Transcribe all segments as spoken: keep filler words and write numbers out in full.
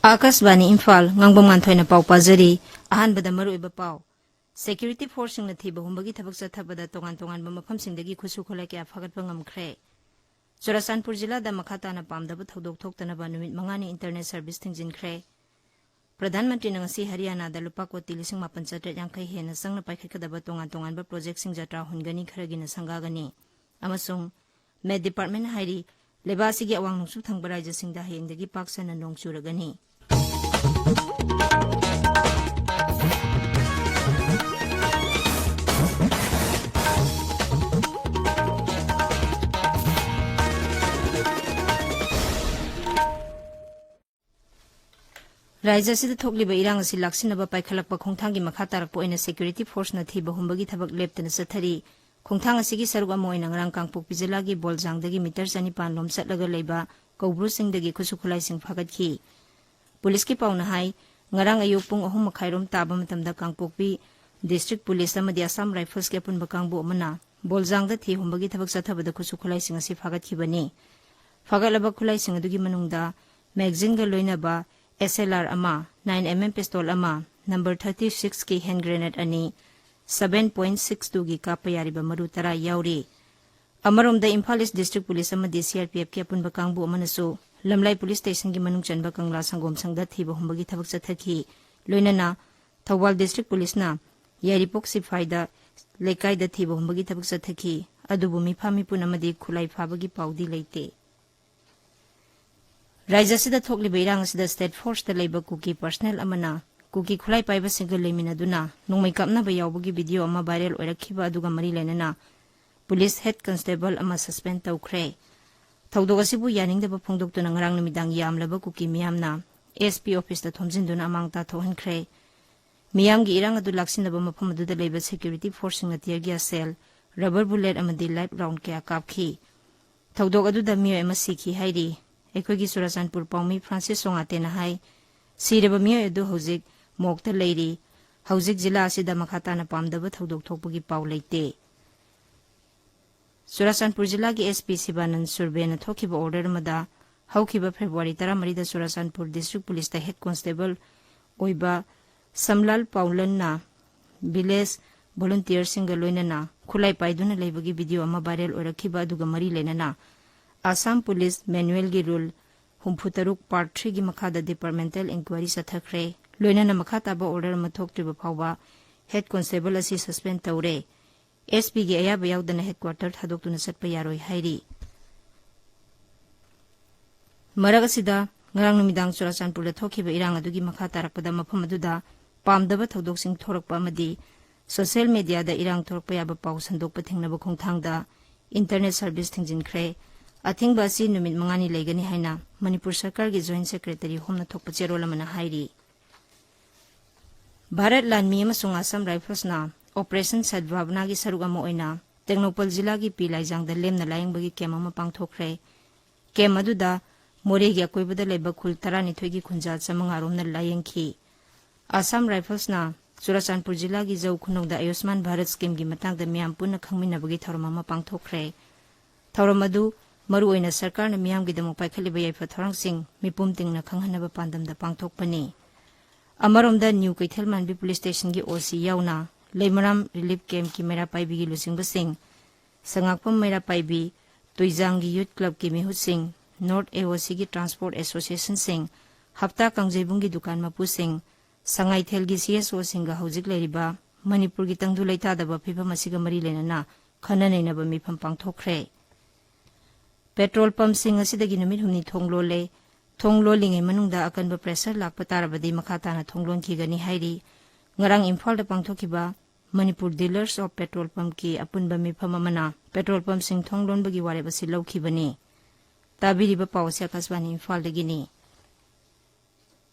ꯑꯥꯀꯥꯁꯕꯥꯅꯤ ꯏꯝꯐꯥꯜ, ꯉꯥꯡꯕꯝ ꯉꯥꯟꯊꯣꯏꯅ ꯄꯥꯎ ꯄꯥꯖꯔꯤ꯫ ꯑꯍꯥꯟꯕꯗ ꯃꯔꯨꯑꯣꯏꯕ ꯄꯥꯎ꯫ ꯁꯦꯀ꯭ꯌꯨꯔꯤꯇꯤ ꯐꯣꯔꯁꯁꯤꯡꯅ ꯊꯤꯕ ꯍꯨꯝꯕꯒꯤ ꯊꯕꯛ ꯆꯠꯊꯕꯗ ꯇꯣꯉꯥꯟ ꯇꯣꯉꯥꯟꯕ ꯃꯐꯝꯁꯤꯡꯗꯒꯤ ꯈꯨꯠꯁꯨ ꯈꯨꯠꯂꯥꯏ ꯀꯌꯥ ꯐꯥꯒꯠꯄ ꯉꯝꯈ꯭ꯔꯦ꯫ ꯆꯨꯔꯥꯆꯥꯟꯄꯨꯔ ꯖꯤꯂꯥꯗ ꯃꯈꯥ ꯇꯥꯅ ꯄꯥꯝꯗꯕ ꯊꯧꯗꯣꯛ ꯊꯣꯛꯇꯅꯕ ꯅꯨꯃꯤꯠ ꯃꯉꯥꯅꯤ ꯏꯟꯇꯔꯅꯦꯠ ꯁꯔꯚꯤꯁ ꯊꯤꯡꯖꯤꯟꯈ꯭ꯔꯦ꯫ ꯄ꯭ꯔꯙꯥꯟ ꯃꯟꯇ꯭ꯔꯤꯅ ꯉꯁꯤ ꯍꯔꯤꯌꯥꯅꯥꯗ ꯂꯨꯄꯥ ꯀꯣꯇꯤ ꯂꯤꯁꯤꯡ ꯃꯥꯄꯟ ꯆꯥꯇ꯭ꯔꯦꯠ ꯌꯥꯡꯈꯩ ꯍꯦꯟꯅ ꯆꯪꯅ ꯄꯥꯏꯈꯠꯀꯗꯕ ꯇꯣꯉꯥꯟ ꯇꯣꯉꯥꯟꯕ ꯄ꯭ꯔꯣꯖꯦꯛꯁꯤꯡ ꯖꯇ꯭ꯔꯥ ꯍꯨꯟꯒꯅꯤ, ꯈꯔꯒꯤꯅ ꯁꯪꯒꯥꯒꯅꯤ꯫ ꯑꯃꯁꯨꯡ ꯃꯦꯠ ꯗꯤꯄꯥꯔꯠꯃꯦꯟꯅ ꯍꯥꯏꯔꯤ, ꯂꯩꯕꯥꯛ ꯑꯁꯤꯒꯤ ꯑꯋꯥꯡ ꯅꯣꯡꯆꯨꯞ ꯊꯪꯕ ꯔꯥꯖ꯭ꯌꯁꯤꯡꯗ ꯍꯌꯦꯡꯗꯒꯤ ꯄꯥꯛ ꯁꯟꯅ ꯅꯣꯡ ꯆꯨꯔꯒꯅꯤ꯫ ꯔꯥꯖ꯭ꯌ ꯑꯁꯤꯗ ꯊꯣꯛꯂꯤꯕ ꯏꯔꯥꯡ ꯑꯁꯤ ꯂꯥꯛꯁꯤꯟꯅꯕ ꯄꯥꯏꯈꯠꯂꯛꯄ ꯈꯣꯡꯊꯥꯡꯒꯤ ꯃꯈꯥ ꯇꯥꯔꯛꯄ ꯑꯣꯏꯅ ꯁꯦꯀ꯭ꯌꯨꯔꯤꯇꯤ ꯐꯣꯔꯁꯅ ꯊꯤꯕ ꯍꯨꯝꯕꯒꯤ ꯊꯕꯛ ꯂꯦꯞꯇꯅ ꯆꯠꯊꯔꯤ꯫ ꯈꯣꯡꯊꯥꯡ ꯑꯁꯤꯒꯤ ꯁꯔꯨꯛ ꯑꯃ ꯑꯣꯏꯅ ꯉꯔꯥꯡ ꯀꯥꯡꯄꯣꯛꯄꯤ ꯖꯤꯂꯥꯒꯤ ꯕꯣꯜꯖꯥꯡꯗꯒꯤ ꯃꯤꯇꯔ ꯆꯅꯤꯄꯥꯟ ꯂꯣꯝ ꯆꯠꯂꯒ ꯂꯩꯕ ꯀꯧꯕ꯭ꯔꯨ ꯆꯤꯡꯗꯒꯤ ꯈꯨꯠꯁꯨ ꯈꯨꯠꯂꯥꯏꯁꯤꯡ ꯐꯥꯒꯠꯈꯤ꯫ ꯄꯨꯂꯤꯁꯀꯤ ꯄꯥꯎꯅ ꯍꯥꯏ, ꯉꯔꯥꯡ ꯑꯌꯨꯛ ꯄꯨꯡ ꯑꯍꯨꯝ ꯃꯈꯥꯏꯔꯣꯝ ꯇꯥꯕ ꯃꯇꯝꯗ ꯀꯥꯡꯄꯣꯛꯄꯤ ꯗꯤꯁꯇ꯭ꯔꯤꯛ ꯄꯨꯂꯤꯁ ꯑꯃꯗꯤ ꯑꯁꯥꯝ ꯔꯥꯏꯐꯜꯁꯀꯤ ꯑꯄꯨꯟꯕ ꯀꯥꯡꯕꯨ ꯑꯃꯅ ꯕꯣꯜꯖꯥꯡꯗ ꯊꯤ ꯍꯨꯝꯕꯒꯤ ꯊꯕꯛ ꯆꯠꯊꯕꯗ ꯈꯨꯠꯁꯨ ꯈꯨꯠꯂꯥꯏꯁꯤꯡ ꯑꯁꯤ ꯐꯥꯒꯠꯈꯤꯕꯅꯤ꯫ ꯐꯥꯒꯠꯂꯕ ꯈꯨꯠꯂꯥꯏꯁꯤꯡ ꯑꯗꯨꯒꯤ ꯃꯅꯨꯡꯗ ꯃꯦꯒꯖꯤꯟꯒ ꯂꯣꯏꯅꯕ ꯑꯦꯁ ꯑꯦꯜ ꯑꯥꯔ ꯑꯃ, ꯅꯥꯏꯟ ꯑꯦꯝ ꯑꯦꯝ ꯄꯤꯁꯇꯣꯜ ꯑꯃ, ꯅꯝꯕꯔ ꯊꯥꯔꯇꯤ ꯁꯤꯛꯁꯀꯤ ꯍꯦꯟ ꯒ꯭ꯔꯦꯅꯦꯗ ꯑꯅꯤ, ꯁꯚꯦꯟ ꯄꯣꯏꯟꯠ ꯁꯤꯛꯁ ꯇꯨꯒꯤ ꯀꯥꯞꯄ ꯌꯥꯔꯤꯕ ꯃꯔꯨ ꯇꯔꯥ ꯌꯥꯎꯔꯤ꯫ ꯑꯃꯔꯣꯝꯗ ꯏꯝꯐꯥꯜ ꯏꯁ ꯗꯤꯁꯇ꯭ꯔꯤꯛ ꯄꯨꯂꯤꯁ ꯑꯃꯗꯤ ꯁꯤ ꯑꯥꯔ ꯄꯤ ꯑꯦꯐꯀꯤ ꯑꯄꯨꯟꯕ ꯀꯥꯡꯕꯨ ꯑꯃꯅꯁꯨ ꯂꯝꯂꯥꯏ ꯄꯨꯂꯤꯁ ꯁ꯭ꯇꯦꯁꯟꯒꯤ ꯃꯅꯨꯡ ꯆꯟꯕ ꯀꯪꯂꯥ ꯁꯪꯒꯣꯝ ꯁꯪꯗ ꯊꯤꯕ ꯍꯨꯝꯕꯒꯤ ꯊꯕꯛ ꯆꯠꯊꯈꯤ꯫ ꯂꯣꯏꯅꯅ ꯊꯧꯕꯥꯜ ꯗꯤꯁꯇ꯭ꯔꯤꯛ ꯄꯨꯂꯤꯁꯅ ꯌꯥꯏꯔꯤꯄꯣꯛ ꯁꯤꯐꯥꯏꯗ ꯂꯩꯀꯥꯏꯗ ꯊꯤꯕ ꯍꯨꯝꯕꯒꯤ ꯊꯕꯛ ꯆꯠꯊꯈꯤ꯫ ꯑꯗꯨꯕꯨ ꯃꯤꯐꯥ ꯃꯤꯄꯨꯟ ꯑꯃꯗꯤ ꯈꯨꯠꯂꯥꯏ ꯐꯥꯕꯒꯤ ꯄꯥꯎꯗꯤ ꯂꯩꯇꯦ꯫ ꯔꯥꯖ꯭ꯌ ꯑꯁꯤꯗ ꯊꯣꯛꯂꯤꯕ ꯏꯔꯥꯡ ꯑꯁꯤꯗ ꯁ꯭ꯇꯦꯠ ꯐꯣꯔꯁꯇ ꯂꯩꯕ ꯀꯨꯀꯤ ꯄꯔꯁꯅꯦꯜ ꯑꯃꯅ ꯀꯨꯀꯤ ꯈꯨꯠꯂꯥꯏ ꯄꯥꯏꯕꯁꯤꯡꯒ ꯂꯩꯃꯤꯟꯅꯗꯨꯅ ꯅꯣꯡꯃꯩ ꯀꯥꯞꯅꯕ ꯌꯥꯎꯕꯒꯤ ꯚꯤꯗꯤꯑꯣ ꯑꯃ ꯚꯥꯏꯔꯦꯜ ꯑꯣꯏꯔꯛꯈꯤꯕ ꯑꯗꯨꯒ ꯃꯔꯤ ꯂꯩꯅꯅ ꯄꯨꯂꯤꯁ ꯍꯦꯗ ꯀꯟꯁꯇꯦꯕꯜ ꯑꯃ ꯁꯁꯄꯦꯟꯗ ꯇꯧꯈ꯭ꯔꯦ꯫ ꯊꯧꯗꯣꯛ ꯑꯁꯤꯕꯨ ꯌꯥꯅꯤꯡꯗꯕ ꯐꯣꯡꯗꯣꯛꯇꯨꯅ ꯉꯔꯥꯡ ꯅꯨꯃꯤꯗꯥꯡ ꯌꯥꯝꯂꯕ ꯀꯨꯀꯤ ꯃꯤꯌꯥꯝꯅ ꯑꯦꯁ ꯄꯤ ꯑꯣꯐꯤꯁꯇ ꯊꯣꯝꯖꯤꯟꯗꯨꯅ ꯑꯃꯥꯡ ꯑꯇꯥ ꯊꯣꯛꯍꯟꯈ꯭ꯔꯦ꯫ ꯃꯤꯌꯥꯝꯒꯤ ꯏꯔꯥꯡ ꯑꯗꯨ ꯂꯥꯛꯁꯤꯟꯅꯕ ꯃꯐꯝ ꯑꯗꯨꯗ ꯂꯩꯕ ꯁꯦꯀ꯭ꯌꯨꯔꯤꯇꯤ ꯐꯣꯔꯁꯁꯤꯡꯅ ꯇꯤꯌꯔ ꯒ꯭ꯌꯥꯁ ꯁꯦꯜ, ꯔꯕꯔ ꯕꯨꯂꯦꯠ ꯑꯃꯗꯤ ꯂꯥꯏꯐ ꯔꯥꯎꯟꯗ ꯀꯌꯥ ꯀꯥꯞꯈꯤ꯫ ꯊꯧꯗꯣꯛ ꯑꯗꯨꯗ ꯃꯤꯑꯣꯏ ꯑꯃ ꯁꯤꯈꯤ ꯍꯥꯏꯔꯤ꯫ ꯑꯩꯈꯣꯏꯒꯤ ꯆꯨꯔꯥꯆꯥꯟꯄꯨꯔ ꯄꯥꯎꯃꯤ ꯐ꯭ꯔꯥꯟꯁꯤꯁ ꯁꯣꯉꯥꯇꯦꯅ ꯍꯥꯏ, ꯁꯤꯔꯕ ꯃꯤꯑꯣꯏ ꯑꯗꯨ ꯍꯧꯖꯤꯛ ꯃꯣꯔꯒꯇ ꯂꯩꯔꯤ꯫ ꯍꯧꯖꯤꯛ ꯖꯤꯂꯥ ꯑꯁꯤꯗ ꯃꯈꯥ ꯇꯥꯅ ꯄꯥꯝꯗꯕ ꯊꯧꯗꯣꯛ ꯊꯣꯛꯄꯒꯤ ꯄꯥꯎ ꯂꯩꯇꯦ꯫ ꯆꯨꯔꯥꯆꯥꯟꯄꯨꯔ ꯖꯤꯂꯥꯒꯤ ꯑꯦꯁ ꯄꯤ ꯁꯤꯕꯥꯅꯟ ꯁꯨꯔꯕꯦꯅ ꯊꯣꯛꯈꯤꯕ ꯑꯣꯔꯗꯔ ꯑꯃꯗ ꯍꯧꯈꯤꯕ ꯐꯦꯕ꯭ꯔꯨꯋꯥꯔꯤ ꯇꯔꯥꯃꯔꯤꯗ ꯆꯨꯔꯥꯆꯥꯟꯄꯨꯔ ꯗꯤꯁꯇ꯭ꯔꯤꯛ ꯄꯨꯂꯤꯁꯇ ꯍꯦꯗ ꯀꯣꯟꯁꯇꯦꯕꯜ ꯑꯣꯏꯕ ꯁꯝꯂꯥꯜ ꯄꯥꯎꯂꯟꯅ ꯚꯤꯂꯦꯖ ꯚꯣꯂꯨꯟꯇꯤꯌꯔꯁꯤꯡꯒ ꯂꯣꯏꯅꯅ ꯈꯨꯠꯂꯥꯏ ꯄꯥꯏꯗꯨꯅ ꯂꯩꯕꯒꯤ ꯚꯤꯗꯤꯑꯣ ꯑꯃ ꯚꯥꯏꯔꯦꯜ ꯑꯣꯏꯔꯛꯈꯤꯕ ꯑꯗꯨꯒ ꯃꯔꯤ ꯂꯩꯅꯅ ꯑꯁꯥꯝ ꯄꯨꯂꯤꯁ ꯃꯦꯅꯨꯑꯦꯜꯒꯤ ꯔꯨꯜ ꯍꯨꯝꯐꯨꯇꯔꯨꯛ ꯄꯥꯔꯠ ꯊ꯭ꯔꯤꯒꯤ ꯃꯈꯥꯗ ꯗꯤꯄꯥꯔꯠꯃꯦꯟꯇꯦꯜ ꯏꯟꯀ꯭ꯋꯥꯏꯔꯤ ꯆꯠꯊꯈ꯭ꯔꯦ꯫ ꯂꯣꯏꯅꯅ ꯃꯈꯥ ꯇꯥꯕ ꯑꯣꯔꯗꯔ ꯑꯃ ꯊꯣꯛꯇ꯭ꯔꯤꯕ ꯐꯥꯎꯕ ꯍꯦꯗ ꯀꯣꯟꯁꯇꯦꯕꯜ ꯑꯁꯤ ꯁꯁꯄꯦꯟ ꯇꯧꯔꯦ꯫ ꯑꯦꯁ ꯄꯤꯒꯤ ꯑꯌꯥꯕ ꯌꯥꯎꯗꯅ ꯍꯦꯗꯀ꯭ꯋꯥꯔꯇꯔ ꯊꯥꯗꯣꯛꯇꯨꯅ ꯆꯠꯄ ꯌꯥꯔꯣꯏ ꯍꯥꯏꯔꯤ꯫ ꯃꯔꯛ ꯑꯁꯤꯗ, ꯉꯔꯥꯡ ꯅꯨꯃꯤꯗꯥꯡ ꯆꯨꯔꯥꯆꯥꯟꯄꯨꯔꯗ ꯊꯣꯛꯈꯤꯕ ꯏꯔꯥꯡ ꯑꯗꯨꯒꯤ ꯃꯈꯥ ꯇꯥꯔꯛꯄꯗ ꯃꯐꯝ ꯑꯗꯨꯗ ꯄꯥꯝꯗꯕ ꯊꯧꯗꯣꯛꯁꯤꯡ ꯊꯣꯔꯛꯄ ꯑꯃꯗꯤ ꯁꯣꯁꯤꯌꯦꯜ ꯃꯦꯗꯤꯌꯥꯗ ꯏꯔꯥꯡ ꯊꯣꯔꯛꯄ ꯌꯥꯕ ꯄꯥꯎ ꯁꯟꯗꯣꯛꯄ ꯊꯤꯡꯅꯕ ꯈꯣꯡꯊꯥꯡꯗ ꯏꯟꯇꯔꯅꯦꯠ ꯁꯔꯚꯤꯁ ꯊꯤꯡꯖꯤꯟꯈ꯭ꯔꯦ꯫ ꯑꯊꯤꯡꯕ ꯑꯁꯤ ꯅꯨꯃꯤꯠ ꯃꯉꯥꯅꯤ ꯂꯩꯒꯅꯤ ꯍꯥꯏꯅ ꯃꯅꯤꯄꯨꯔ ꯁꯔꯀꯥꯔꯒꯤ ꯖꯣꯏꯟꯠ ꯁꯦꯀ꯭ꯔꯦꯇꯔꯤ ꯍꯣꯝꯅ ꯊꯣꯛꯄ ꯆꯦꯔꯣꯜ ꯑꯃꯅ ꯍꯥꯏꯔꯤ꯫ ꯚꯥꯔꯠ ꯂꯥꯟꯃꯤ ꯑꯃꯁꯨꯡ ꯑꯁꯥꯝ ꯔꯥꯏꯐꯜꯁꯅ ꯑꯣꯄꯔꯦꯁꯟ ꯁꯗꯚꯥꯕꯅꯥꯒꯤ ꯁꯔꯨꯛ ꯑꯃ ꯑꯣꯏꯅ ꯇꯦꯡꯅꯧꯄꯜ ꯖꯤꯂꯥꯒꯤ ꯄꯤ ꯂꯥꯏꯖꯥꯡꯗ ꯂꯦꯝꯅ ꯂꯥꯌꯦꯡꯕꯒꯤ ꯀꯦꯝ ꯑꯃ ꯄꯥꯡꯊꯣꯛꯈ꯭ꯔꯦ꯫ ꯀꯦꯝ ꯑꯗꯨꯗ ꯃꯣꯔꯦꯒꯤ ꯑꯀꯣꯏꯕꯗ ꯂꯩꯕ ꯈꯨꯜ ꯇꯔꯥꯅꯤꯊꯣꯏꯒꯤ ꯈꯨꯟꯖꯥ ꯆꯥꯃꯉꯥ ꯔꯣꯝꯅ ꯂꯥꯌꯦꯡꯈꯤ꯫ ꯑꯁꯥꯝ ꯔꯥꯏꯐꯜꯁꯅ ꯆꯨꯔꯥꯆꯥꯟꯄꯨꯔ ꯖꯤꯂꯥꯒꯤ ꯖꯧ ꯈꯨꯅꯧꯗ ꯑꯌꯨꯁꯃꯥꯟ ꯚꯥꯔꯠ ꯁ꯭ꯀꯤꯝꯒꯤ ꯃꯇꯥꯡꯗ ꯃꯤꯌꯥꯝ ꯄꯨꯟꯅ ꯈꯪꯃꯤꯟꯅꯕꯒꯤ ꯊꯧꯔꯝ ꯑꯃ ꯄꯥꯡꯊꯣꯛꯈ꯭ꯔꯦ꯫ ꯊꯧꯔꯝ ꯑꯗꯨ ꯃꯔꯨꯑꯣꯏꯅ ꯁꯔꯀꯥꯔꯅ ꯃꯤꯌꯥꯝꯒꯤꯗꯃꯛ ꯄꯥꯏꯈꯠꯂꯤꯕ ꯌꯥꯏꯐ ꯊꯧꯔꯥꯡꯁꯤꯡ ꯃꯤꯄꯨꯝ ꯇꯤꯡꯅ ꯈꯪꯍꯟꯅꯕ ꯄꯥꯟꯗꯝꯗ ꯄꯥꯡꯊꯣꯛꯄꯅꯤ꯫ ꯑꯃꯔꯣꯝꯗ ꯅ꯭ꯌꯨ ꯀꯩꯊꯦꯜꯃꯥꯟꯕꯤ ꯄꯨꯂꯤꯁ ꯁ꯭ꯇꯦꯁꯟꯒꯤ ꯑꯣ ꯁꯤ ꯌꯥꯎꯅ ꯂꯩꯃꯔꯥꯝ ꯔꯤꯂꯤꯐ ꯀꯦꯝꯞꯀꯤ ꯃꯩꯔꯥ ꯄꯥꯏꯕꯤꯒꯤ ꯂꯨꯆꯤꯡꯕꯁꯤꯡ, ꯁꯉꯥꯛꯄꯝ ꯃꯩꯔꯥ ꯄꯥꯏꯕꯤ, ꯇꯨꯏꯖꯥꯡꯒꯤ ꯌꯨꯊ ꯀ꯭ꯂꯕꯀꯤ ꯃꯤꯍꯨꯠꯁꯤꯡ, ꯅꯣꯔꯠ ꯑꯦ ꯑꯣ ꯁꯤꯒꯤ ꯇ꯭ꯔꯥꯟꯁꯄꯣꯔꯠ ꯑꯦꯁꯣꯁꯤꯌꯦꯁꯟꯁꯤꯡ, ꯍꯞꯇꯥ ꯀꯥꯡꯖꯩꯕꯨꯡꯒꯤ ꯗꯨꯀꯥꯟ ꯃꯄꯨꯁꯤꯡ, ꯁꯉꯥꯏꯊꯦꯜꯒꯤ ꯁꯤ ꯑꯦꯁ ꯑꯣꯁꯤꯡꯒ ꯍꯧꯖꯤꯛ ꯂꯩꯔꯤꯕ ꯃꯅꯤꯄꯨꯔꯒꯤ ꯇꯪꯗꯨ ꯂꯩꯇꯥꯗꯕ ꯐꯤꯕꯝ ꯑꯁꯤꯒ ꯃꯔꯤ ꯂꯩꯅꯅ ꯈꯟꯅ ꯅꯩꯅꯕ ꯃꯤꯐꯝ ꯄꯥꯡꯊꯣꯛꯈ꯭ꯔꯦ꯫ ꯄꯦꯇ꯭ꯔꯣꯜ ꯄꯝꯞꯁꯤꯡ ꯑꯁꯤꯗꯒꯤ ꯅꯨꯃꯤꯠ ꯍꯨꯝꯅꯤ ꯊꯣꯡ ꯂꯣꯜꯂꯦ꯫ ꯊꯣꯡ ꯂꯣꯜꯂꯤꯉꯩ ꯃꯅꯨꯡꯗ ꯑꯀꯟꯕ ꯄ꯭ꯔꯦꯁꯔ ꯂꯥꯛꯄ ꯇꯥꯔꯕꯗꯤ ꯃꯈꯥ ꯇꯥꯅ ꯊꯣꯡ ꯂꯣꯟꯈꯤꯒꯅꯤ ꯍꯥꯏꯔꯤ꯫ ꯉꯔꯥꯡ ꯏꯝꯐꯥꯜꯗ ꯄꯥꯡꯊꯣꯛꯈꯤꯕ ꯃꯅꯤꯄꯨꯔ ꯗꯤꯂꯔꯁ ꯑꯣꯐ ꯄꯦꯇ꯭ꯔꯣꯜ ꯄꯝꯞꯀꯤ ꯑꯄꯨꯟꯕ ꯃꯤꯐꯝ ꯑꯃꯅ ꯄꯦꯇ꯭ꯔꯣꯜ ꯄꯝꯞꯁꯤꯡ ꯊꯣꯡ ꯂꯣꯟꯕꯒꯤ ꯋꯥꯔꯦꯞ ꯑꯁꯤ ꯂꯧꯈꯤꯕꯅꯤ꯫ ꯇꯥꯕꯤꯔꯤꯕ ꯄꯥꯎ ꯑꯁꯤ ꯑꯀꯥꯁꯕꯥꯅꯤ ꯏꯝꯐꯥꯜꯗꯒꯤꯅꯤ꯫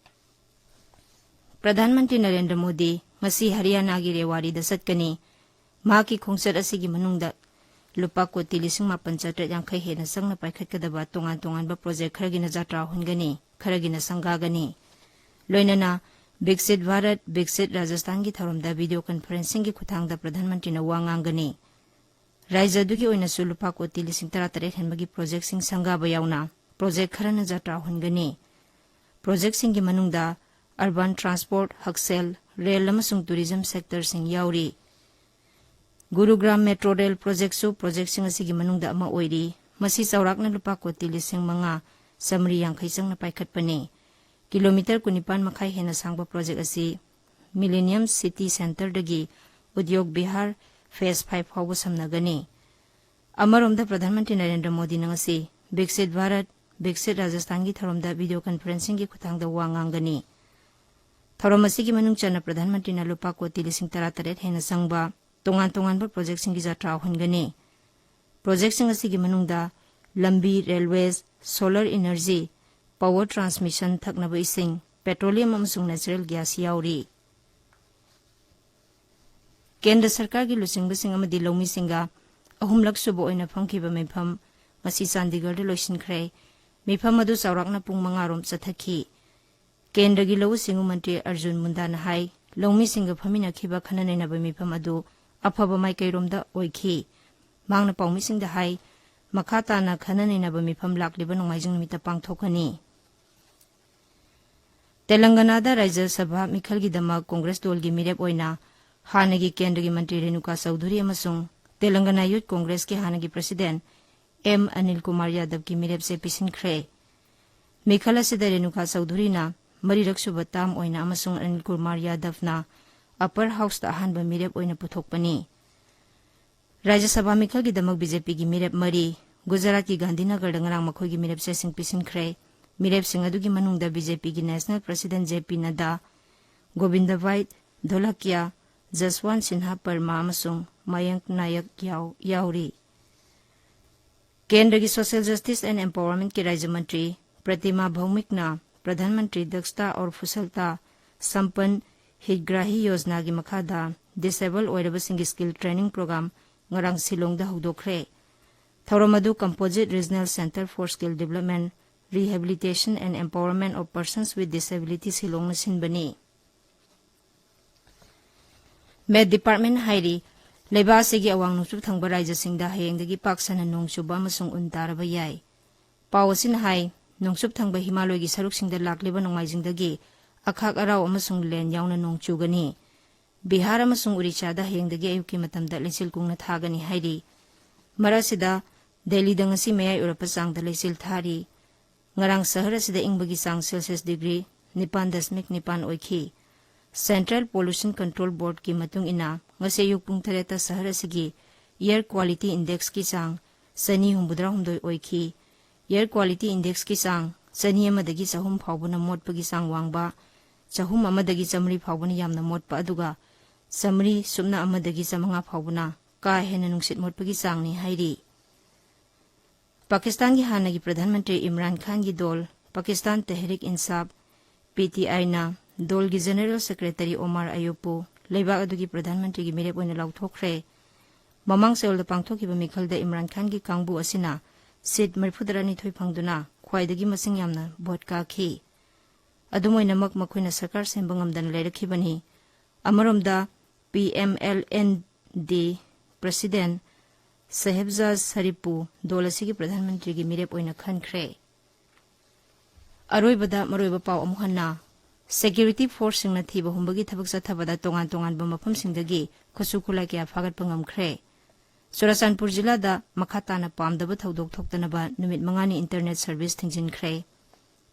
ꯄ꯭ꯔꯙꯥꯟ ꯃꯟꯇ꯭ꯔꯤ ꯅꯔꯦꯟꯗ꯭ꯔ ꯃꯣꯗꯤ ꯉꯁꯤ ꯍꯔꯤꯌꯥꯅꯥꯒꯤ ꯔꯦꯋꯥꯔꯤꯗ ꯆꯠꯀꯅꯤ꯫ ꯃꯍꯥꯛꯀꯤ ꯈꯣꯡꯆꯠ ꯑꯁꯤꯒꯤ ꯃꯅꯨꯡꯗ ꯂꯨꯄꯥ ꯀꯣꯇꯤ ꯂꯤꯁꯤꯡ ꯃꯥꯄꯟ ꯆꯥꯇ꯭ꯔꯦꯠ ꯌꯥꯡꯈꯩ ꯍꯦꯟꯅ ꯆꯪꯅ ꯄꯥꯏꯈꯠꯀꯗꯕ ꯇꯣꯉꯥꯟ ꯇꯣꯉꯥꯟꯕ ꯄ꯭ꯔꯣꯖꯦꯛ ꯈꯔꯒꯤꯅ ꯖꯥꯇ꯭ꯔꯥ ꯍꯨꯟꯒꯅꯤ, ꯈꯔꯒꯤꯅ ꯁꯪꯒꯥꯒꯅꯤ꯫ ꯂꯣꯏꯅꯅ ꯕꯤꯛꯁꯤꯠ ꯚꯥꯔꯠ, ꯕꯤꯛꯁꯤꯠ ꯔꯥꯖꯁꯊꯥꯟꯒꯤ ꯊꯧꯔꯝꯗ ꯚꯤꯗꯤꯑꯣ ꯀꯟꯐꯔꯦꯟꯁꯤꯡꯒꯤ ꯈꯨꯠꯊꯥꯡꯗ ꯄ꯭ꯔꯙꯥꯟ ꯃꯟꯇ꯭ꯔꯤꯅ ꯋꯥ ꯉꯥꯡꯒꯅꯤ꯫ ꯔꯥꯖ꯭ꯌ ꯑꯗꯨꯒꯤ ꯑꯣꯏꯅꯁꯨ ꯂꯨꯄꯥ ꯀꯣꯇꯤ ꯂꯤꯁꯤꯡ ꯇꯔꯥꯇꯔꯦꯠ ꯍꯦꯟꯕꯒꯤ ꯄ꯭ꯔꯣꯖꯦꯛꯁꯤꯡ ꯁꯪꯒꯥꯕ ꯌꯥꯎꯅ ꯄ꯭ꯔꯣꯖꯦꯛ ꯈꯔꯅ ꯖꯥꯇ꯭ꯔꯥ ꯍꯨꯟꯒꯅꯤ꯫ ꯄ꯭ꯔꯣꯖꯦꯛꯁꯤꯡꯒꯤ ꯃꯅꯨꯡꯗ urban transport, ꯍꯛꯁꯦꯜ, ꯔꯦꯜ ꯑꯃꯁꯨꯡ tourism sectorꯁꯤꯡ ꯌꯥꯎꯔꯤ꯫ ꯒꯨꯔꯨꯒ꯭ꯔꯥꯝ ꯃꯦꯇ꯭ꯔꯣ ꯔꯦꯜ ꯄ꯭ꯔꯣꯖꯦꯛꯁꯨ ꯄ꯭ꯔꯣꯖꯦꯛꯁꯤꯡ ꯑꯁꯤꯒꯤ ꯃꯅꯨꯡꯗ ꯑꯃ ꯑꯣꯏꯔꯤ꯫ ꯃꯁꯤ ꯆꯥꯎꯔꯥꯛꯅ ꯂꯨꯄꯥ ꯀꯣꯇꯤ ꯂꯤꯁꯤꯡ ꯃꯉꯥ ꯆꯥꯃꯔꯤ ꯌꯥꯡꯈꯩ ꯆꯪꯅ ꯄꯥꯏꯈꯠꯄꯅꯤ꯫ ꯀꯤꯂꯣꯃꯤꯇꯔ ꯀꯨꯟꯅꯤꯄꯥꯟ ꯃꯈꯥꯏ ꯍꯦꯟꯅ ꯁꯥꯡꯕ ꯄ꯭ꯔꯣꯖꯦꯛ ꯑꯁꯤ Millennium City Centreꯗꯒꯤ Udyog Bihar phase five ꯐꯥꯎꯕ ꯁꯝꯅꯒꯅꯤ꯫ ꯑꯃꯔꯣꯝꯗ ꯄ꯭ꯔꯙꯥꯟ ꯃꯟꯇ꯭ꯔꯤ ꯅꯔꯦꯟꯗ꯭ꯔ ꯃꯣꯗꯤꯅ ꯉꯁꯤ ꯕꯤꯛꯁꯤꯠ ꯚꯥꯔꯠ, ꯕꯤꯛꯁꯤꯠ ꯔꯥꯖꯁꯊꯥꯟꯒꯤ ꯊꯧꯔꯝꯗ video conferencingꯒꯤ ꯈꯨꯠꯊꯥꯡꯗ ꯋꯥ ꯉꯥꯡꯒꯅꯤ꯫ ꯊꯧꯔꯝ ꯑꯁꯤꯒꯤ ꯃꯅꯨꯡ ꯆꯟꯅ ꯄ꯭ꯔꯙꯥꯟ ꯃꯟꯇ꯭ꯔꯤꯅ ꯂꯨꯄꯥ ꯀꯣꯇꯤ ꯂꯤꯁꯤꯡ ꯇꯔꯥꯇꯔꯦꯠ ꯍꯦꯟꯅ ꯆꯪꯕ ꯇꯣꯉꯥꯟ ꯇꯣꯉꯥꯟꯕ ꯄ꯭ꯔꯣꯖꯦꯛꯁꯤꯡꯒꯤ ꯖꯥꯇ꯭ꯔꯥ ꯍꯨꯟꯒꯅꯤ꯫ ꯄ꯭ꯔꯣꯖꯦꯛꯁꯤꯡ ꯑꯁꯤꯒꯤ ꯃꯅꯨꯡꯗ ꯂꯝꯕꯤ, railways, solar energy, power transmission, ꯊꯛꯅꯕ ꯏꯁꯤꯡ, petroleum ꯑꯃꯁꯨꯡ natural gas ꯌꯥꯎꯔꯤ꯫ ꯀꯦꯟꯗ꯭ꯔ ꯁꯔꯀꯥꯔꯒꯤ ꯂꯨꯆꯤꯡꯕꯁꯤꯡ ꯑꯃꯗꯤ ꯂꯧꯃꯤꯁꯤꯡꯒ ꯑꯍꯨꯝꯂꯛ ꯁꯨꯕ ꯑꯣꯏꯅ ꯐꯝꯈꯤꯕ ꯃꯤꯐꯝ ꯉꯁꯤ ꯆꯥꯟꯗꯤꯒꯔꯗ ꯂꯣꯏꯁꯤꯟꯈ꯭ꯔꯦ꯫ ꯃꯤꯐꯝ ꯑꯗꯨ ꯆꯥꯎꯔꯥꯛꯅ ꯄꯨꯡ ꯃꯉꯥ ꯔꯣꯝ ꯆꯠꯊꯈꯤ꯫ ꯀꯦꯟꯗ꯭ꯔꯒꯤ ꯂꯧꯎ ꯁꯤꯡꯎ ꯃꯟꯇ꯭ꯔꯤ ꯑꯔꯖꯨꯟ ꯃꯨꯟꯗꯥꯅ ꯍꯥꯏ, ꯂꯧꯃꯤꯁꯤꯡꯒ ꯐꯝꯃꯤꯟꯅꯈꯤꯕ ꯈꯟꯅ ꯅꯩꯅꯕ ꯃꯤꯐꯝ ꯑꯗꯨ ꯑꯐꯕ ꯃꯥꯏꯀꯩꯔꯣꯝꯗ ꯑꯣꯏꯈꯤ꯫ ꯃꯍꯥꯛꯅ ꯄꯥꯎꯃꯤꯁꯤꯡꯗ ꯍꯥꯏ, ꯃꯈꯥ ꯇꯥꯅ ꯈꯟꯅ ꯅꯩꯅꯕ ꯃꯤꯐꯝ ꯂꯥꯛꯂꯤꯕ ꯅꯣꯡꯃꯥꯏꯖꯤꯡ ꯅꯨꯃꯤꯠꯇ ꯄꯥꯡꯊꯣꯛꯀꯅꯤ꯫ ꯇꯦꯂꯪꯒꯅꯥꯗ ꯔꯥꯖ꯭ꯌ ꯁꯚꯥ ꯃꯤꯈꯜꯒꯤꯗꯃꯛ ꯀꯣꯡꯒ꯭ꯔꯦꯁ ꯗꯣꯜꯒꯤ ꯃꯤꯔꯦꯞ ꯑꯣꯏꯅ ꯍꯥꯟꯅꯒꯤ ꯀꯦꯟꯗ꯭ꯔꯒꯤ ꯃꯟꯇ꯭ꯔꯤ ꯔꯦꯅꯨꯀꯥ ꯆꯧꯙꯨꯔꯤ ꯑꯃꯁꯨꯡ ꯇꯦꯂꯪꯒꯅꯥ ꯌꯨꯊ ꯀꯣꯡꯒ꯭ꯔꯦꯁꯀꯤ ꯍꯥꯟꯅꯒꯤ president ꯑꯦꯝ ꯑꯅꯤꯜ ꯀꯨꯃꯥꯔ ꯌꯥꯗꯕꯀꯤ ꯃꯤꯔꯦꯞꯆꯦ ꯄꯤꯁꯤꯟꯈ꯭ꯔꯦ꯫ ꯃꯤꯈꯜ ꯑꯁꯤꯗ ꯔꯦꯅꯨꯀꯥ ꯆꯧꯙꯨꯔꯤꯅ ꯃꯔꯤꯔꯛ ꯁꯨꯕ term ꯑꯣꯏꯅ ꯑꯃꯁꯨꯡ ꯑꯅꯤꯜ ꯀꯨꯃꯥꯔ ꯌꯥꯗꯕꯅ Upper Houseꯇ ꯑꯍꯥꯟꯕ ꯃꯤꯔꯦꯞ ꯑꯣꯏꯅ ꯄꯨꯊꯣꯛꯄꯅꯤ꯫ ꯔꯥꯖ꯭ꯌ ꯁꯚꯥ ꯃꯤꯈꯜꯒꯤꯗꯃꯛ BJPꯒꯤ ꯃꯤꯔꯦꯞ ꯃꯔꯤ ꯒꯨꯖꯔꯥꯠꯀꯤ ꯒꯥꯟꯙꯤꯅꯒꯔꯗ ꯉꯔꯥꯡ ꯃꯈꯣꯏꯒꯤ ꯃꯤꯔꯦꯞꯆꯦꯁꯤꯡ ꯄꯤꯁꯤꯟꯈ꯭ꯔꯦ꯫ ꯃꯤꯔꯦꯞꯁꯤꯡ ꯑꯗꯨꯒꯤ ꯃꯅꯨꯡꯗ BJPꯒꯤ national president J P Nadda, ꯒꯣꯕꯤꯟꯗꯚꯥꯏ ꯙꯣꯂꯀꯤꯌꯥ, ꯖꯁꯋꯟꯠ Sinha ꯄꯔꯃꯥ ꯑꯃꯁꯨꯡ ꯃꯌꯪꯛ ꯅꯥꯌꯛ ꯌꯥꯎ-, ꯌꯥꯎꯔꯤ꯫ ꯀꯦꯟꯗ꯭ꯔꯒꯤ social justice and empowermentꯀꯤ ꯔꯥꯖ꯭ꯌ ꯃꯟꯇ꯭ꯔꯤ ꯄ꯭ꯔꯇꯤꯃꯥ ꯚꯧꯃꯤꯛꯅ ꯄ꯭ꯔꯙꯥꯟ ꯃꯟꯇ꯭ꯔꯤ ꯗꯛꯁꯇꯥ ꯑꯧꯔ ꯀꯨꯁꯜꯇꯥ ꯁꯝꯄꯟ ꯍꯤꯠꯒ꯭ꯔꯥꯍꯤ ꯌꯣꯖꯅꯥꯒꯤ ꯃꯈꯥꯗ disabled ꯑꯣꯏꯔꯕꯁꯤꯡꯒꯤ skill training program ꯉꯔꯥꯡ ꯁꯤꯂꯣꯡꯗ ꯍꯧꯗꯣꯛꯈ꯭ꯔꯦ꯫ ꯊꯧꯔꯝ ꯑꯗꯨ Composite Regional Centre for Skill Development, Rehabilitation and Empowerment of Persons with Disability ꯁꯤꯂꯣꯡꯅ ꯁꯤꯟꯕꯅꯤ꯫ Met Department ꯍꯥꯏꯔꯤ, ꯂꯩꯕꯥꯛ ꯑꯁꯤꯒꯤ ꯑꯋꯥꯡ ꯅꯣꯡꯆꯨꯞ ꯊꯪꯕ ꯔꯥꯖ꯭ꯌꯁꯤꯡꯗ ꯍꯌꯦꯡꯗꯒꯤ ꯄꯥꯛ ꯁꯟꯅ ꯅꯣꯡ ꯆꯨꯕ ꯑꯃꯁꯨꯡ ꯎꯟ ꯇꯥꯔꯕ ꯌꯥꯏ꯫ ꯄꯥꯎ ꯑꯁꯤꯅ ꯍꯥꯏ, ꯅꯣꯡꯆꯨꯞ ꯊꯪꯕ ꯍꯤꯃꯥꯂꯣꯏꯒꯤ ꯁꯔꯨꯛꯁꯤꯡꯗ ꯂꯥꯛꯂꯤꯕ ꯅꯣꯡꯃꯥꯏꯖꯤꯡꯗꯒꯤ ꯑꯈꯥꯛ ꯑꯔꯥꯎ ꯑꯃꯁꯨꯡ ꯂꯦꯟ ꯌꯥꯎꯅ ꯅꯣꯡ ꯆꯨꯒꯅꯤ꯫ ꯕꯤꯍꯥꯔ ꯑꯃꯁꯨꯡ ꯎꯔꯤꯁꯥꯗ ꯍꯌꯦꯡꯗꯒꯤ ꯑꯌꯨꯛꯀꯤ ꯃꯇꯝꯗ ꯂꯩꯆꯤꯜ ꯀꯨꯡꯅ ꯊꯥꯒꯅꯤ ꯍꯥꯏꯔꯤ꯫ ꯃꯔꯛ ꯑꯁꯤꯗ ꯗꯦꯜꯂꯤꯗ ꯉꯁꯤ ꯃꯌꯥꯏ ꯑꯣꯏꯔꯞꯄ ꯆꯥꯡꯗ ꯂꯩꯆꯤꯜ ꯊꯥꯔꯤ꯫ ꯉꯔꯥꯡ ꯁꯍꯔ ꯑꯁꯤꯗ ꯏꯪꯕꯒꯤ ꯆꯥꯡ ꯁꯦꯜꯁꯤꯌꯁ ꯗꯤꯒ꯭ꯔꯤ ꯅꯤꯄꯥꯟ ꯗꯁꯃꯤꯛ ꯅꯤꯄꯥꯟ ꯑꯣꯏꯈꯤ꯫ Central Pollution Control Boardꯀꯤ ꯃꯇꯨꯡ ꯏꯟꯅ, ꯉꯁꯤ ꯑꯌꯨꯛ ꯄꯨꯡ ꯇꯔꯦꯠꯇ ꯁꯍꯔ ꯑꯁꯤꯒꯤ Air Quality Indexꯀꯤ ꯆꯥꯡ ꯆꯅꯤ ꯍꯨꯝꯐꯨꯇꯔꯥꯍꯨꯝꯗꯣꯏ ꯑꯣꯏꯈꯤ꯫ Air Quality Indexꯀꯤ ꯆꯥꯡ ꯆꯅꯤ ꯑꯃꯗꯒꯤ ꯆꯍꯨꯝ ꯐꯥꯎꯕꯅ ꯃꯣꯠꯄꯒꯤ ꯆꯥꯡ ꯋꯥꯡꯕ, ꯆꯍꯨꯝ ꯑꯃꯗꯒꯤ ꯆꯥꯃꯔꯤ ꯐꯥꯎꯕꯅ ꯌꯥꯝꯅ ꯃꯣꯠꯄ, ꯑꯗꯨꯒ ꯆꯥꯃꯔꯤ ꯁꯨꯞꯅ ꯑꯃꯗꯒꯤ ꯆꯥꯃꯉꯥ ꯐꯥꯎꯕꯅ ꯀꯥ ꯍꯦꯟꯅ ꯅꯨꯡꯁꯤꯠ ꯃꯣꯠꯄꯒꯤ ꯆꯥꯡꯅꯤ ꯍꯥꯏꯔꯤ꯫ ꯄꯥꯀꯤꯁꯇꯥꯟꯒꯤ ꯍꯥꯟꯅꯒꯤ ꯄ꯭ꯔꯙꯥꯟ ꯃꯟꯇ꯭ꯔꯤ ꯏꯝꯔꯥꯟ ꯈꯥꯟꯒꯤ ꯗꯣꯜ, ꯄꯥꯀꯤꯁꯇꯥꯟ ꯇꯦꯍꯔꯤꯛ ꯏꯟꯁꯥꯐ, ꯄꯤ ꯇꯤ ꯑꯥꯏꯅ ꯗꯣꯜꯒꯤ ꯖꯦꯅꯔꯦꯜ ꯁꯦꯀ꯭ꯔꯦꯇꯔꯤ ꯑꯣꯃꯥꯔ ꯑꯌꯨꯕꯄꯨ ꯂꯩꯕꯥꯛ ꯑꯗꯨꯒꯤ ꯄ꯭ꯔꯙꯥꯟ ꯃꯟꯇ꯭ꯔꯤꯒꯤ ꯃꯤꯔꯦꯞ ꯑꯣꯏꯅ ꯂꯥꯎꯊꯣꯛꯈ꯭ꯔꯦ꯫ ꯃꯃꯥꯡ ꯆꯌꯣꯜꯗ ꯄꯥꯡꯊꯣꯛꯈꯤꯕ ꯃꯤꯈꯜꯗ ꯏꯝꯔꯥꯟ ꯈꯥꯟꯒꯤ ꯀꯥꯡꯕꯨ ꯑꯁꯤꯅ ꯁꯤꯠ ꯃꯔꯤꯐꯨꯇꯔꯥꯅꯤꯊꯣꯏ ꯐꯪꯗꯨꯅ ꯈ꯭ꯋꯥꯏꯗꯒꯤ ꯃꯁꯤꯡ ꯌꯥꯝꯅ ꯚꯣꯠ ꯀꯥꯈꯤ꯫ ꯑꯗꯨꯝ ꯑꯣꯏꯅꯃꯛ, ꯃꯈꯣꯏꯅ ꯁꯔꯀꯥꯔ ꯁꯦꯝꯕ ꯉꯝꯗꯅ ꯂꯩꯔꯛꯈꯤꯕꯅꯤ꯫ ꯑꯃꯔꯣꯝꯗ, P M L N the president Shahbaz ꯁꯔꯤꯐꯄꯨ ꯗꯣꯜ ꯑꯁꯤꯒꯤ ꯄ꯭ꯔꯙꯥꯟ ꯃꯟꯇ꯭ꯔꯤꯒꯤ ꯃꯤꯔꯦꯞ ꯑꯣꯏꯅ ꯈꯟꯈ꯭ꯔꯦ꯫ ꯑꯔꯣꯏꯕꯗ ꯃꯔꯨꯑꯣꯏꯕ ꯄꯥꯎ ꯑꯃꯨꯛ ꯍꯟꯅ꯫ Security forceꯁꯤꯡꯅ ꯊꯤꯕ ꯍꯨꯝꯕꯒꯤ ꯊꯕꯛ ꯆꯠꯊꯕꯗ ꯇꯣꯉꯥꯟ ꯇꯣꯉꯥꯟꯕ ꯃꯐꯝꯁꯤꯡꯗꯒꯤ ꯈꯨꯠꯁꯨ ꯈꯨꯠꯂꯥꯏ ꯀꯌꯥ ꯐꯥꯒꯠꯄ ꯉꯝꯈ꯭ꯔꯦ꯫ ꯆꯨꯔꯥꯆꯥꯟꯄꯨꯔ ꯖꯤꯂꯥꯗ ꯃꯈꯥ ꯇꯥꯅ ꯄꯥꯝꯗꯕ ꯊꯧꯗꯣꯛ ꯊꯣꯛꯇꯅꯕ ꯅꯨꯃꯤꯠ ꯃꯉꯥꯅꯤ internet service ꯊꯤꯡꯖꯤꯟꯈ꯭ꯔꯦ꯫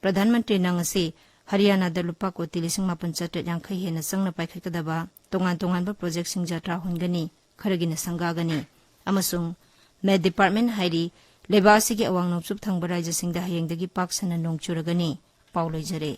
ꯄ꯭ꯔꯙꯥꯟ ꯃꯟꯇ꯭ꯔꯤꯅ ꯉꯁꯤ ꯍꯔꯤꯌꯥꯅꯥꯗ ꯂꯨꯄꯥ ꯀꯣꯇꯤ ꯂꯤꯁꯤꯡ ꯃꯥꯄꯟ ꯆꯥꯇ꯭ꯔꯦꯠ ꯌꯥꯡꯈꯩ ꯍꯦꯟꯅ ꯆꯪꯅ ꯄꯥꯏꯈꯠꯀꯗꯕ ꯇꯣꯉꯥꯟ ꯇꯣꯉꯥꯟꯕ ꯄ꯭ꯔꯣꯖꯦꯛꯁꯤꯡ ꯖꯇ꯭ꯔꯥ ꯍꯨꯟꯒꯅꯤ, ꯈꯔꯒꯤꯅ ꯁꯪꯒꯥꯒꯅꯤ꯫ ꯑꯃꯁꯨꯡ ꯃꯦꯠ ꯗꯤꯄꯥꯔꯠꯃꯦꯟ ꯍꯥꯏꯔꯤ, ꯂꯩꯕꯥꯛ ꯑꯁꯤꯒꯤ ꯑꯋꯥꯡ ꯅꯣꯡꯆꯨꯞ ꯊꯪꯕ ꯔꯥꯖ꯭ꯌꯁꯤꯡꯗ ꯍꯌꯦꯡꯗꯒꯤ ꯄꯥꯛ ꯁꯟꯅ ꯅꯣꯡ ꯆꯨꯔꯒꯅꯤ꯫ ꯄꯥꯎ ꯂꯣꯏꯖꯔꯦ꯫